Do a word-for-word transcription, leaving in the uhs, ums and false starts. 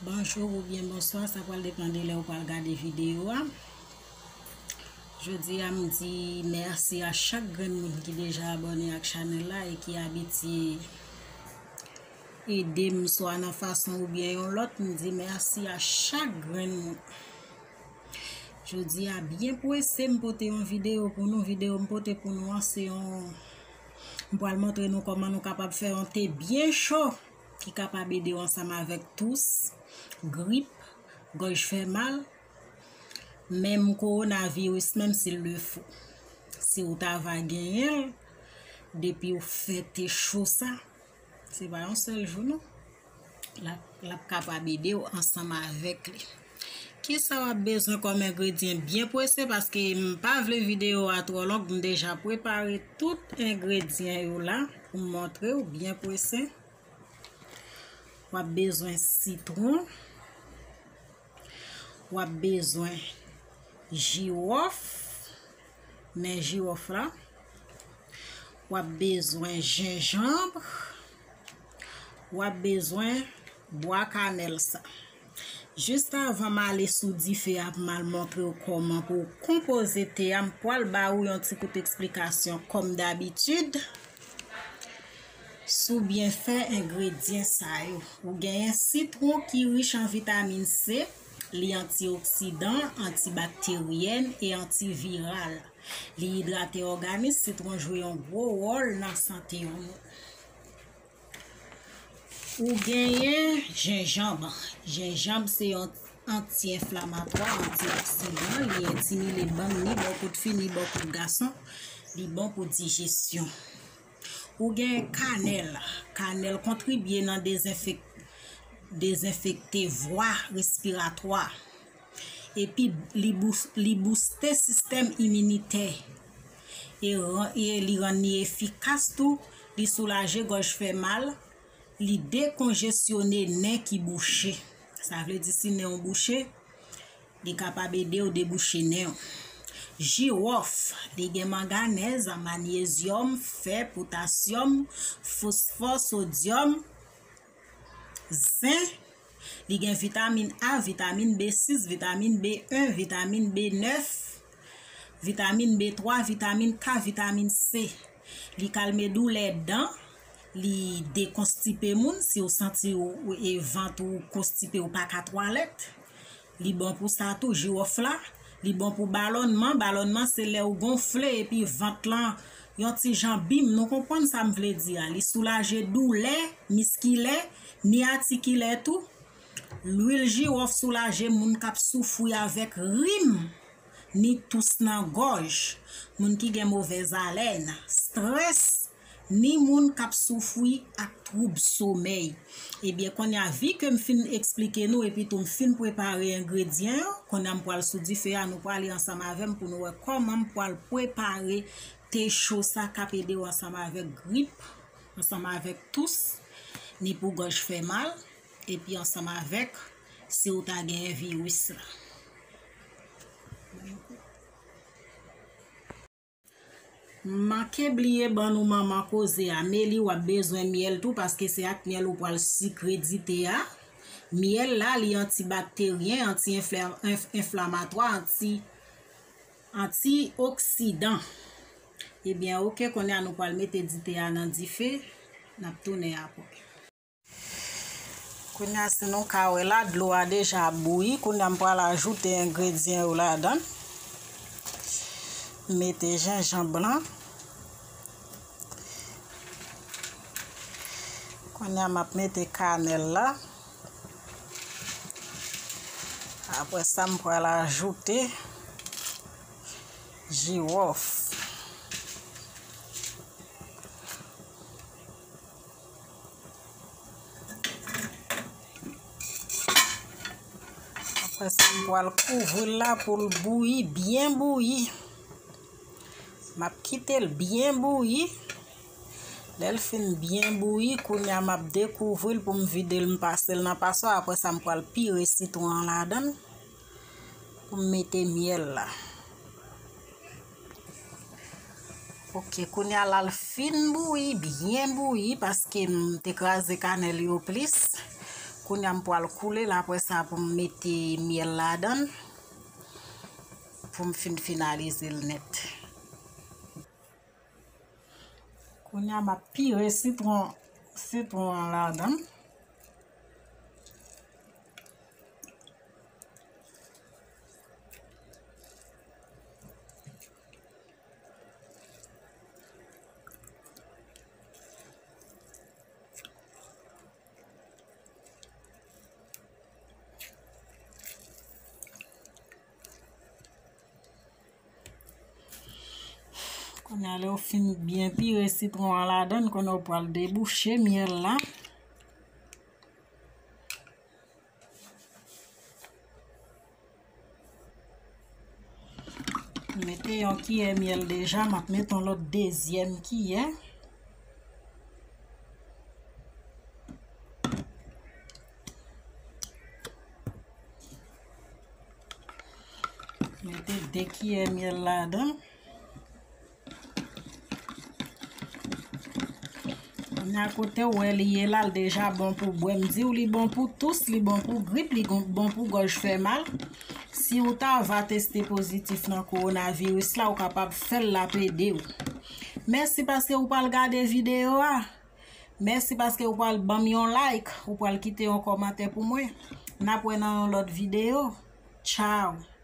Bonjou oubyen bonswa, sa pral depann de lè ou pral gade videyo a. Jodi a, m di mèsi a chak grenn moun ki deja abòne ak chanèl la e ki abitye ede m swa nan fason oubyen yon lòt. M di mèsi a chak grenn moun. Jodi a, byen prese, m pote yon videyo pou nou. Videyo m pote pou nou an, se yon, m pral montre nou kòman nou kapab fè yon te byen cho ki kapab ede w ansanm avèk tous, grip, gòj fè mal, menm kowonaviris, menm si l le fou. Si w ta va genyen l, depi w fè te cho sa, se pa yon sèl jou non. L ap, l ap kapab ede w ansanm avèk li. Kisa w ap bezwen kòm engredyan byen prese, paske m pa vle videyo a twò long, m deja prepare tout engredyan yo la pou m montre w byen prese. W ap bezwen sitwon, w ap bezwen jiwòf, men jiwòf la, w ap bezwen jenjanm, w ap bezwen bwa kanèl sa. Jis avan m ale sou dife a pou m al montre w kòman pou w konpoze te a, m pral ba ou yon ti kout eksplikasyon kòm dabitid sou byenfè engredyan sa yo. Ou genyen sitwon ki rich an vitamin C, li antioksidan, antibakteryèn e antiviral. Li idrate òganis, sitwon jwe yon gwo wòl nan sante yon moun. Ou genyen jenjanm. Jenjanm se yon anti-enflamatwa, antioksidan, li estimile bann, ni bò kout fi, ni bò kout gason, li bon pou dijesyon. Ou gen kanèl. Kanèl kontribye nan dezenfek-, dezenfekte vwa respiratwa. Epi li bous-, li bouste sistèm iminitè. E ran-, e li rann li efikas tou, li soulaje gòj fè mal, li dekonjesyone nen ki bouche. Sa vle di si nen w bouche, li kapab ede w debouche nen w. Jiwòf, li gen manganèz, manyezyòm, fè, potasyòm, fosfò, sodyòm, zen. Li gen vitamin A, vitamin B sis, vitamin B en, vitamin B nèf, vitamin B twa, vitamin K, vitamin C. Li kalme doulè dan, li dekonstipe moun, si w santi w, e, vant ou konstipe, ou pa ka twalèt. Li bon pou sa tou, jiwòf la. Li bon pou balònman. Balònman se lè ou gonfle epi vant lan yon ti jan bim. Nou konprann sa m vle di a. Li soulaje doulè miskilè, ni atikilè tou. Lwil jiwòf soulaje moun k ap soufri avèk rim, ni tous nan gòj, moun ki gen movèz alèn, strès, ni moun k ap soufri ak twoub somèy. Ebyen, kounye a, vi ke m fin eksplike nou epi tou m fin prepare engredyan yo, kounye a m pral sou dife a, nou prale ansanm avè m pou nou wè kòman m pral prepare te cho sa k ap ede w ansanm avèk grip, ansanm avèk tous, ni pou gòj fè mal, epi ansanm avèk si w ta genyen viris la. M manke bliye ban nou manman koze a, men li w ap bezwen myèl tou, paske se ak myèl ou pral sikre dite a. Myèl la, li antibakteryen, anti-enfla-, enf-, enflamatwa, anti, antioksidan. Ebyen, oke, kounye a nou pral mete dite a nan dife, n ap tounen apre. Kounye a, si nou ka wè la, dlo a deja ap bouyi. Kounye a, m pral ajoute engredyan yo ladan. M mete jenjanm lan. Kounye a, m ap mete kanèl la. Apre sa, m pral ajoute jiwòf. Apre sa, m pral kouvri l la pou l bouyi, byen bouyi. M ap kite l byen bouyi. Lè l fin byen bouyi, kounye a m ap dekouvri l pou m vide l, m pase l nan paswa. Apre sa, m pral pire sitwon an ladan l pou m mete myèl la. Oke, kounye a la l fin bouyi, byen bouyi, paske m te kraze kanèl yo plis. Kounye a m pral koule l, apre sa pou m mete myèl ladan l, pou m fin finalize l nèt. Kounye a m ap pire sitwon, sitwon an ladan l. Kounye a, lè w fin byen pire sitwon an ladan l, kounye a w pral debouche myèl la. M mete yon kiyè myèl deja, m ap mete yon lòt dezyèm kiyè. Mete de kiyè myèl ladan. Kounye a kote w wè li ye la, l deja bon pou bwè. M di w li bon pou tous, li bon pou grip, li gon- bon pou gòj fè mal. Si w ta va teste pozitif nan kowonaviris la, ou kapab fè l, l ap ede w. Mèsi paske ou pral gade videyo a. Mèsi paske ou pral ban m yon like, ou pral kite yon kòmantè pou mwen. N ap wè nan yon lòt videyo. Tchao.